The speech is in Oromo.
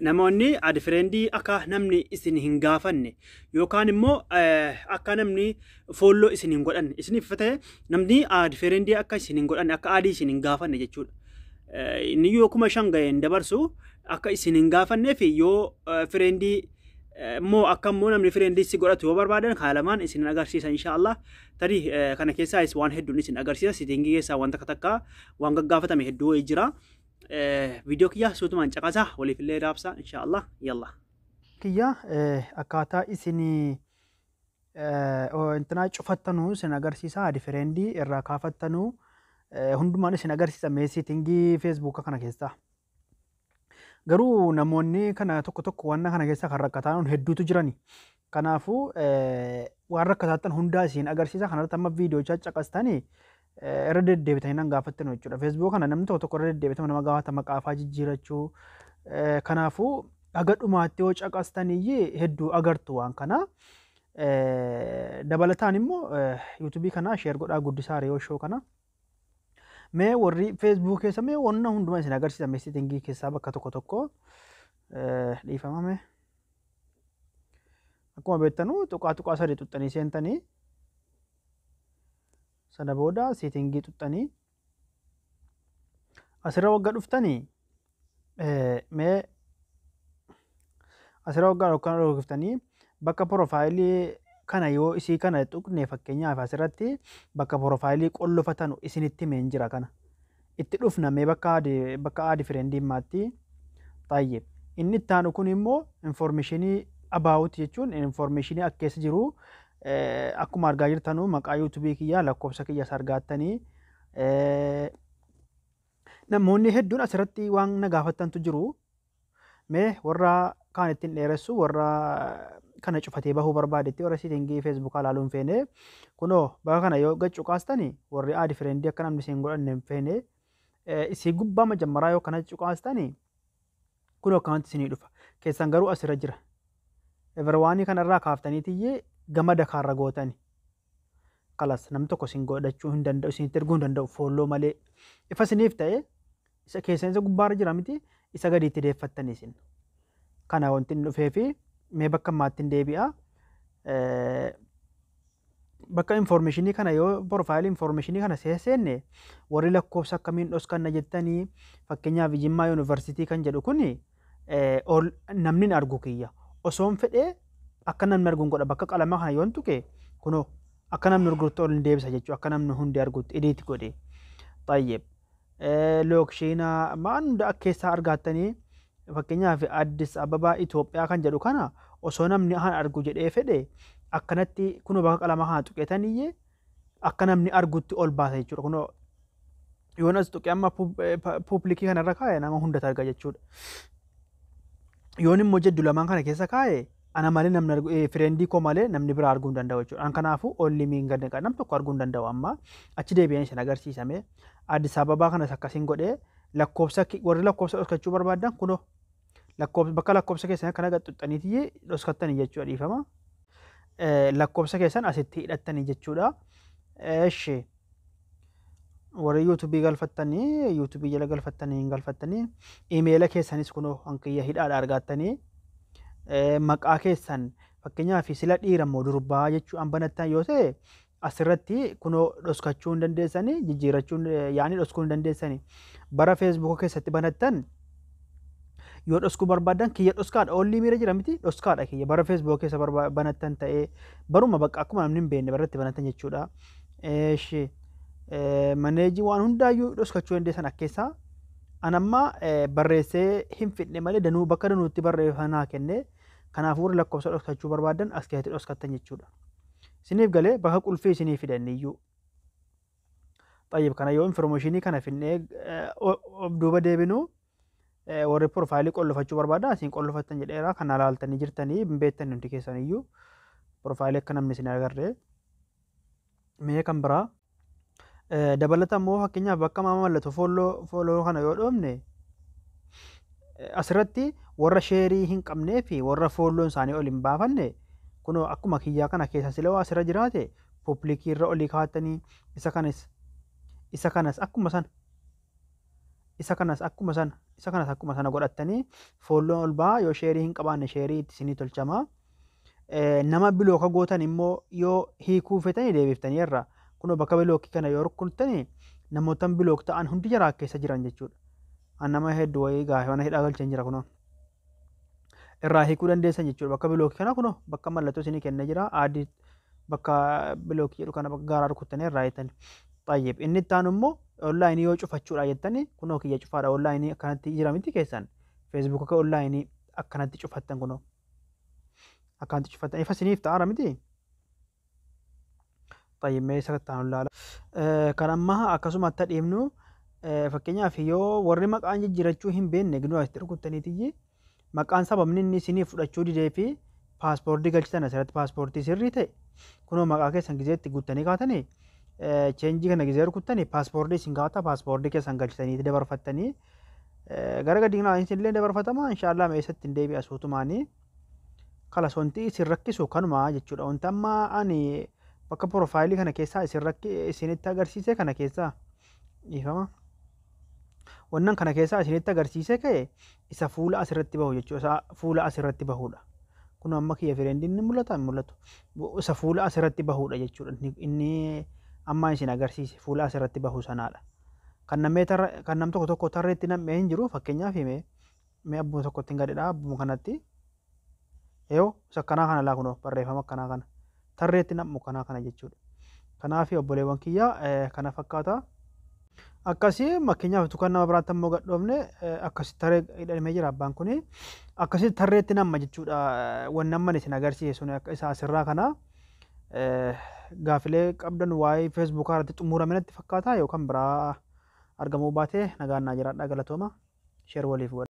Namoonni add friendii akka namni isin hin gaafanne yookaan immoo akka namni follow isin hin godhanne isiniif ta'e, namni add friendii akka isin hin godhanne, akka addii isin hin gaafanne jechuudha. Inni yoo 5,000 ga'e hin dabarsu, akka isin hin gaafannee fi yoo friendii immoo akka immoo namni friendii si godhatu yoo barbaadan, kaalamaan isin agarsiisa inshaallah. Tarii kana keessaas waan hedduun isin agarsiisa. Settingii keessaa waan takka takka waan gaggaafatame hedduu wayii jira. Viidiyoo kiyya suutumaan caqasaa, waliif illee raabsaa inshaallah, yalla. Kiyya akkaataa isin intinaa cufattanuu isin agarsiisa, add friendii irraa kaafattanuu hundumaan isin agarsiisa mee settingii Facebooka kana keessaa. Garuu namoonni kana tokko tokko waan kana keessa kan rakkataan hedduutu jirani. Kanaafuu waan rakkataattan hundaa isin agarsiisa. Kanarratti amma viidiyoo caqastanii irra deddeebitanii nan gaafattan jechuudha. Facebook kana namni tokko tokko irra deddeebitama nama gaafata, maqaafaa jijjiirachuu. Kanaafuu haga dhumaatti yoo caqastaniyyee hedduu agartu waan kana. Dabalataan immoo YouTubeii kana share godhaa guddisaa Riyoo Show kana. Mee warri Facebook keessa mee wanna hundumaa isin agarsiisa, mee settingii keessaa bakka tokko tokko dhiifamame. Akkuma beektanu tuqaa tuqaa sadii tuxxanii seentanii, sana booda settingii tuxxanii asirra wagga dhuftanii, mee asirra waggaa yookaan dhuftanii bakka profileii kana yoo isii kana tuqne, fakkeenyaaf asirratti bakka profileii qollofatanu isinitti himeen jira, kana itti dhufna. Mee bakka add friendii maatti xayyib. Inni itti aanu kun immoo informationii about jechuun informationii akka keessa jiru akkuma argaa jirtanu maqaa YouTubeii kiyyaa, lakkoofsa kiyyaas argaattanii. Namoonni hedduun asirratti waan na gaafattantu jiru. Mee warra kaan ittiin dheeressu, warra kana cufatee bahuu barbaadetti, warra settingii Facebookaa ilaaluu hin feene, kunoo bakka kana yoo gad cuqaastani, warri add friendii akka namni isin godhanne hin feene, isii gubbaa majammaraa yoo kana cuqaastani, kunoo akkanatti isinii dhufa. Keessan garuu asirra jira. Everyoneii kanarraa kaaftaniitiyyee gama dakaarra gootani. Kalas, namni tokko isin godhachuu hin danda'u, isinitti erguu hin danda'u follow malee. Ifa isiniif ta'e, isa keessan isa gubbaarra jira miti, isa gadiitti deeffattanii isin. Kana wanti inni dhufee fi mee bakka ammaatti hin deebi'a. Bakka informationii kana yoo profileii informationii kana seenne, warri lakkoofsa akkamiin dhoskanna jettanii, fakkeenyaaf Jimmaa Yuunivarsiitii kan jedhu kuni namni hin argu kiyya. Osoon fedhee akka namni arguun godha, bakka qalamaa kana yoon tuqe, kunoo akka namni argutti ol hin deebisa jechuudha, akka namni hundi argutti edit godhe. Xayyib. Locationa maan hunda akka keessaa argattanii, fakkeenyaaf Addis Ababaa Itoophiyaa kan jedhu kana osoo namni haan argu jedhee fedhe, akkanatti kunoo bakka qalamaa kana tuqetaniyyee akka namni argutti ol baasa jechuudha. Kunoo yoon as tuqee amma publicii kanarra kaa'e, nama hundatu arga jechuudha. Yoon immoo jeddu lamaan kana keessa kaa'e, ana malee namni argu, friendii koo malee namni biraa arguu hin danda'u jechuudha. An kanaafuu only meiin gadi nam tokko arguu hin danda'u. Amma achi deebi'een isin agarsiisame. Addis Ababaa kanas akkasiin godhee, lakkoofsa warri lakkoofsa dhoskachuu barbaadan, kunoo lakkoofsa bakka lakkoofsa keessan akkana gad xuxxaniitii dhoskattanii jechuudha, dhiifama. Lakkoofsa keessan asitti hidhattanii jechuudha. Eshi, warri YouTubeii galfattanii, YouTubeii jala galfattanii hin galfattanii, emaila keessanis kunoo hankiyya hidhaadha argattanii, maqaa keessan fakkeenyaaf sila dhiira moo durbaa jechuun banattan yoo ta'e, asirratti kunoo dhoskachuu hin dandeessanii, jijjiirachuu yaani dhoskuu hin dandeessanii. Bara Facebooka keessatti banattan yoo dhoskuu barbaadan, kiyya dhoskaadha, only meirra jira miti, dhoskaadha kiyya. Bara Facebook keessa banattan ta'ee, baruma bakka akkuma namni hin beekne baratti banattan jechuudha. Eeshi, manageii waan hundaayyuu dhoskachuu dandeessan akka keessaa. An amma barreessee hin fidne malee danuu bakka danuutti barreeffamaa kenne. Kanaafuu warri lakkoofsa dhoskachuu barbaadan as keessatti dhoskattan jechuudha. Isiniif galee, bakka qulfii isinii fidan iyyuu. Xayyib, kana yoo informationii kana finnee of duuba deebinu, warri profileii qollofachuu barbaadan asiin qollofattan jedheera. Kana laaltanii jirtanii hin beektan hundi keessan iyyuu profileii akka namni isin agarree. Mee kan biraa dabalata immoo, fakkeenyaaf bakka mallattoo follow kana yoo dhoofne, asirratti warra shareii hin qabnee fi warra follown isaanii ol hin baafanne, kunoo akkuma kiyyaa kana keessa sila waa asirra jiraate, publicii irra olii kaa'attanii, isa kanas akkuma sana Isa kanas akkuma sana, isa kanas akkuma sana godhattanii follown ol ba'a. Yoo share hin qabaanne share itti isinii tolchama. Nama block gootan immoo yoo hiikuu feetanii deebiftanii irraa kunoo bakka block kana yoo rukuttanii namootan block ta'an hundi jaraa keessa jiran jechuudha. An nama hedduu wayii gaafii mana hidhaa galchan jira kunoo. Irraa hiikuu dandeessan jechuudha. Bakka block kana kunoo bakka mallattoo isinii kennee jira. Add bakka block jedhu kana bakka gaaraa rukuttanii irraa hiiktani. Xayyib, inni itti aanu immoo online yoo cufachuudha jettanii, kunoo kiyya cufaadha, online akkanatti jira miti keessan. Feesbuuka online akkanatti cufattan, kunoo akkanatti cufattan ifa isiniif ta'aara miti. Xayyib, mee isa itti aanu ilaala. Kan ammaa akkasuma akka dhiibnu, fakkeenyaaf yoo warri maqaan jijjiirachuu hin beekne ginuu asitti rukuttaniitiyyi maqaan sababni inni isiniif fudhachuu didee fi paaspoortii galchitan asirratti paaspoortii sirrii ta'e kunoo maqaa keessan gizeetti guuttanii kaatanii change kana gizee rukuttanii paaspoortii isin gaafata. Paaspoortii keessan galchitanii dabarfattanii gara gadi kanaa isin illee dabarfatama inshaallah. Meesatti hin deebi'a suutumaanii kalas. Wanti isin rakkisu kanuma jechuudha. Wanti amma ani bakka profile kana keessaa isin rakki isinitti agarsiise kana keessaa, dhiifama. Wannan kana keessaa isinitti agarsiise ka'e isa fuula asirratti bahu jechuudha. Isa fuula asirratti bahudha. Kun amma kiyya friendiin ni mul'ata, hin mul'atu. Isa fuula asirratti bahudha jechuudha. Inni amma isin agarsiise fuula asirratti bahu sanaadha. Kan namee kan nam tokko tokko tarreetti nam'ee hin jiru. Fakkeenyaaf himee mee abbuma tokkotti hin gadhedha abbuma kanatti. Yoo isa akkanaa kana laa, kunoo barreeffama akkanaa kana tarreetti nam'u kanaa kana jechuudha. Kanaaf obboleewwan kiyya, kana fakkaata. Akkasii fakkeenyaaf tukan nama biraatti ammoo gadhoofne akkasi tarree hidhamee jira abbaan kuni. Akkasitti tarreetti namma jechuudha. Wanni amma isin agarsiise sun isa asirraa kana. Gaafilee qabdan waa'ee feesbuukaa irratti xumurame natti fakkaata. Yookaan biraa argamuu baate nagaan naa jiraadha, galatooma. Share waliif godha.